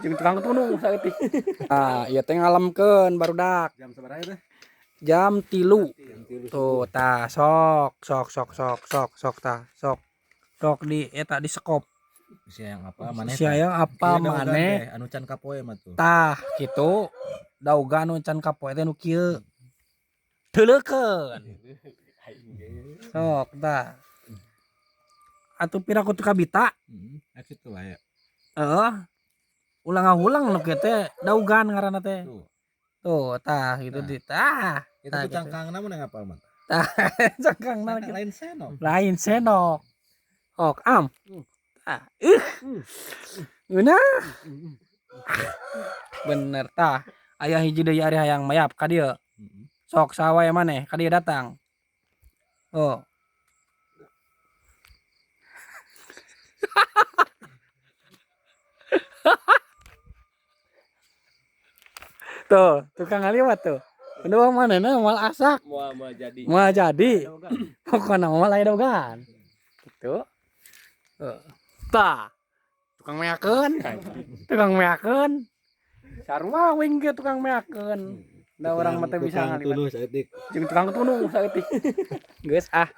Jeung tukang tunu saeutik. Ah, ieu teh ngalemkeun barudak. Jam sabaraha teh? Jam 3. Jam 3. Tuh tah sok sok sok sok sok sok tah sok. Sok di eta di sekop. Si yang apa maneh? Si hayang apa maneh? Anu can kapoe mah tuh. Tah kitu dauga anu can kapoe teh nu kieu. Teuleukeun. Sok tah. Atuh pira ku kabita? Heeh, kitu wae. Heeh. Ulang ngahulang nu kieu teh daugan ngaranna teh. Tuh. Tuh tah gitu di tah. Itu Tah, tuh cangkangna mun ngapal mah. Tah cangkangna Lain senok. Lain senok. Ok am. Tah. Ngeunah. Bener tah. Aya hiji deui ari hayang mayap ka dieu. Sok saha wae maneh ka dieu datang. Oh. Tuh, tukang ngaliwat tuh. Udah manehna moal asak. Moal moal jadi. Moal jadi. Pokona moal aya dogan. Gitu. Tah. Tukang meakeun. Tukang meakeun. Sarua wing ge tukang meakeun. Da urang mah teh bisa ngaliwat. Tukang tunu saeutik. Jeung tukang tunu saeutik. Geus ah.